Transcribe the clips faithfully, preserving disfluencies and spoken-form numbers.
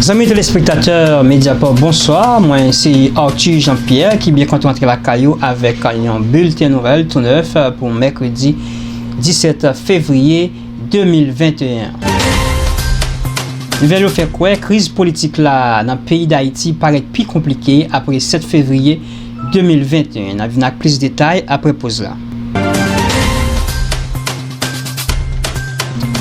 Zanmi telespektatè Mediapart, bonswa. Mwen se Arthur Jean-Pierre ki byen kontan rantre lakay ou avèk yon bilten nouvèl tou nèf pou mèkredi disèt fevriye de mil venteyen. Nouvèl yo fè kwè kriz politik la nan peyi Dayiti parèt pi konplike apre sèt fevriye de mil venteyen. N ap vin ak plis detay apre poz la.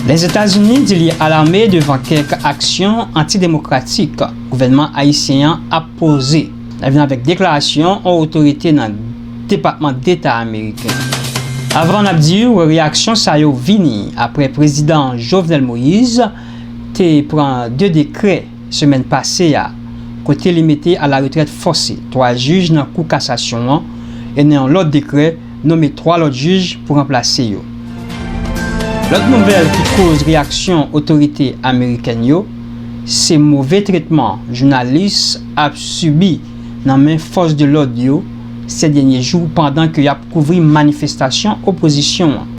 Lèzetazini di li alarme devan kèk aksyon antidemokratik gouvènman ayisyen an ap poze. N ap vin avèk deklarasyon yon otorite nan Depatman Deta ameriken. Avan n ap di w, reyaksyon sa yo vini apre Prezidan Jovenel Moïse te pran de dekrè semèn pase a, kote li mete a la retrèt fòse twa jij nan Kou Kasasyon an, e nan yon lòt dekrè, nonmen twa lòt jij pou ranplase yo. Lòt nouvèl ki koz reyaksyon otorite amerikèn yo, se move tretman jounalis ap sibi nan men fòs de lòd yo sè dènye jou pandan ke y ap kouvri manifestasyon opozisyon an.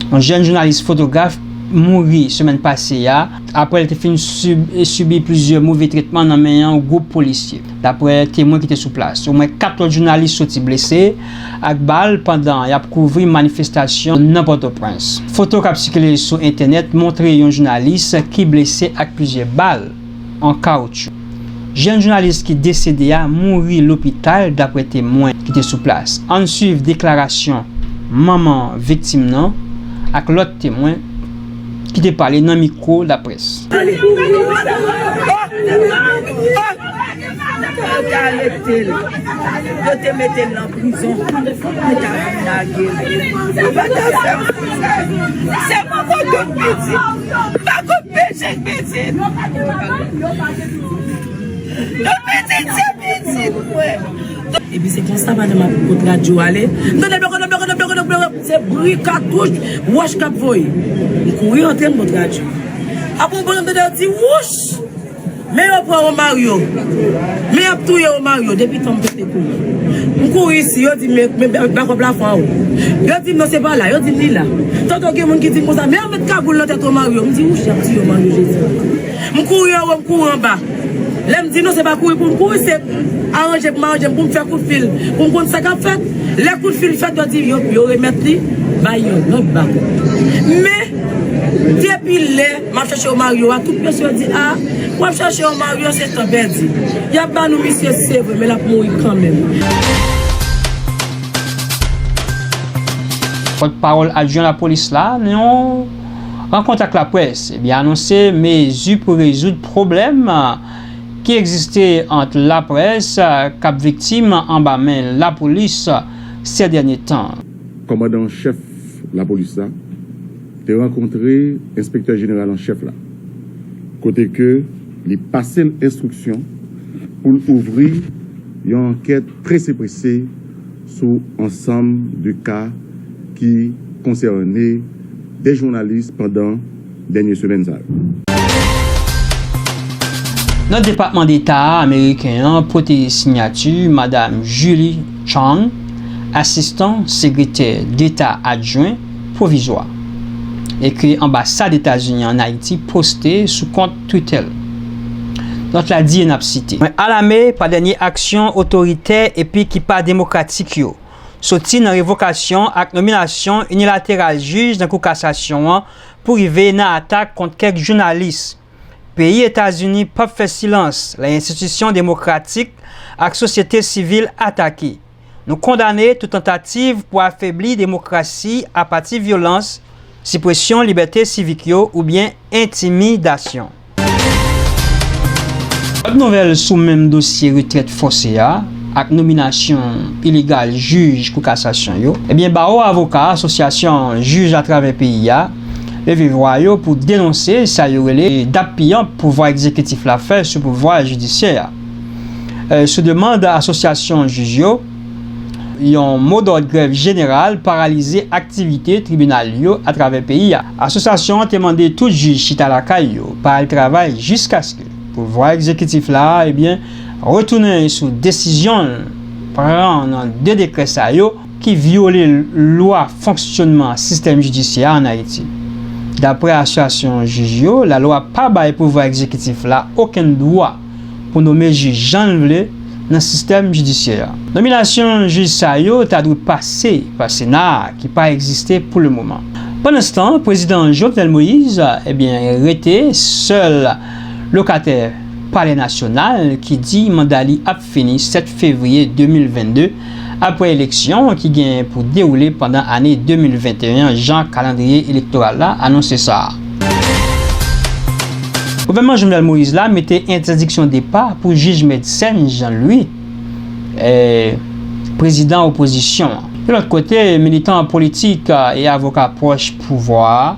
Yon jèn jounalis fotograf mouri semèn pase a, apre l te fin sib-, sibi plizyè move tretman nan men yon gwoup polisye, dapre temwen ki te sou plas. Omwen kat lòt jounalis soti blese ak bal pandan y ap kouvri manifestasyon nan Pòtoprens. Foto k ap sikile sou entènèt montre yon jounalis ki blese ak plizyè bal an kawotchou. Jèn jounalis ki desede a mouri lopital, dapre temwen ki te sou plas. Ann swiv deklarasyon manman viktim nan ak lòt temwen ki te pale nan mikwo laprès. Yo te arete l. Yo te mete l nan prizon. Yo te vin lage l. Yo pa ta fè m. Se mwen k ap pitit. M pa konn peche pitit. Yo pitit se pitit mwen. Epi se konsa madanm ap kot radyo ale. M tande bloko, bloko, bloko, bloko, bloko. Se bri katouch, wòch k ap voye. M kouri antre m kot radyo. Apre yon bonòm tande yo di, wouch! Men yo pran Romario. Men y ap touye Romario. Depi tan m pete kouri. M kouri isi, yo di m, men, men, men bak plafon an wo. Yo di m non, se pa la. Yo di m li la. Tòtò gen moun ki di m konsa, men yo met kagoul nan tèt Romario. M di, wouch, y ap touye Romario, Jezi. M kouri anwo, m kouri anba. Lè m di non, se pa kouri pou m kouri, se aranje pou m aranje m, pou m fè kout fil, pou m konn sa k ap fèt. Lè kout fil fèt, yo di yo, yo remèt li bay yon lòt bako. Men, depi lè m ap chache Romario a, tout mesye yo di, a, w ap chache Romario, se tan pèdi. Y ap ba nou misye, se vre, men l ap mouri kanmenm. Pòtpawòl adjwen lapolis la, nan yon rankont ak laprès, ebyen, anonse mezi pou rezoud pwoblèm ki egziste ant laprès k ap viktim anba men lapolis sè dènye tan. Kòmandan an chèf lapolis la te rankontre enspektè jeneral an chèf la, kote ke li pase l enstriksyon pou l ouvri yon ankèt prese prese sou ansanm de ka ki konsène de jounalis pandan dènye semèn sa yo. Nan Depatman Deta ameriken an pote siyati Madam Julie Chang, Asistan Sekretè Deta Adjwen pwovizwa, e ke Anbasad Etazini ann Ayiti poste sou kont Twitter l. Nòt la di, e n ap site, mwen alame pa dènye aksyon otoritè epi ki pa demokratik yo, soti nan revokasyon ak nominasyon inilateral jij nan Kou Kasasyon an pou rive nan atak kont kèk jounalis. Peyi Etazini p ap fè silans lè enstitisyon demokratik ak sosyete sivil atake. Nou kondane tout tantativ pou afebli demokrasi apati vyolans, sipresyon libète sivik yo oubyen entimidasyon. Lòt nouvèl sou menm dosye retrèt fòse a ak nominasyon ilegal jij Kou Kasasyon yo, ebyen, Bawo Avoka Asosyasyon Jij atravè peyi a leve vwa yo pou denonse sa yo rele dappiyanp pouvwa egzekitif la fè sou pouvwa jidisyè a. E, sou demann asosyasyon jij yo, yon modòd grèv jeneral paralize aktivite tribinal yo atravè peyi a. Asosyasyon an te mande tout jij chita lakay yo, pa al travay jiskaske pouvwa egzekitif la, ebyen, retounen sou desizyon l pran nan de dekrè sa yo ki vyole lwa fonksyònman sistèm jidisyè a ann Ayiti. Daprè asosyasyon jij yo, lalwa pa bay pouvwa egzekitif la okenn dwa pou nonmen jij jan l vle nan sistèm jidisyè a. Nominasyon jij sa yo ta dwe pase pa Sena a, ki pa egziste pou lemoman. Pandanstan, prezidan Jovenel Moïse, ebyen, rete sèl lokatè Palè Nasyonal ki di manda li ap fini sèt fevriye de mil vennde, apre eleksyon ki genyen pou dewoule pandan ane de mil venteyen an, jan kalandriye elektoral la anonse sa. Gouvènman Jovenel Moïse la mete entèdiksyon depa pou jij Medsen Jean Louis, eh, prezidan opozisyon an. Yon lòt kote, militan politik, eh, e avoka pwòch pouvwa a,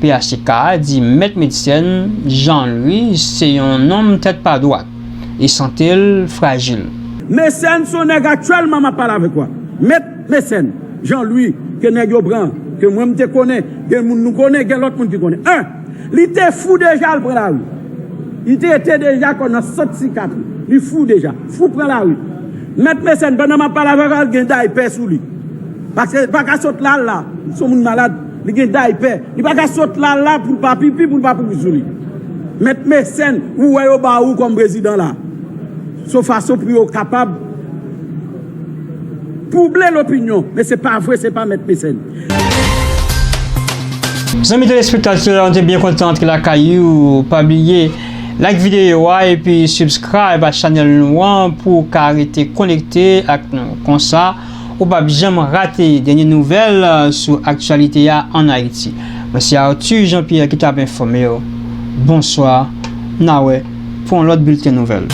P H T K, di Mèt Medsen Jean Louis se yon nonm tèt pa dwat e sante l frajil. Medsen se yon nèg aktyèlman m ap pale avèk ou a. Mèt Medsen Jean Louis, ke nèg yo pran, ke mwen m te konnen, gen moun nou konnen, gen lòt moun ki konnen. En, li te fou deja, l pran lari. Li te rete deja kò nan sant sikatri. Li fou deja. Fou pran lari. Mèt Medsen, pandan m ap pale avèk ou a, l gen daypè sou li. Paske li pa ka sot la, l la. Li se yon moun malad. Li gen daypè. Li pa ka sot la, l la pou l pa pipi, pou l pa pouri sou li. Mèt Medsen, ou wè yo ba ou kòm prezidan la. Se yon fason pou yo kapab twouble lopinyon, men se pa vre, se pa Mèt Medsen. Zanmi telespektatè, nou te byen kontan antre lakay ou. Pa bliye like videyo a epi subscribe a chanèl nou an pou w ka rete konekte ak nou. Konsa, ou p ap janm rate dènye nouvèl, euh, sou aktyalite a ann Ayiti. Mwen se Arthur Jean Pierre ki t ap enfòme w. Bonswa, n a wè pou yon lòt bilten nouvèl.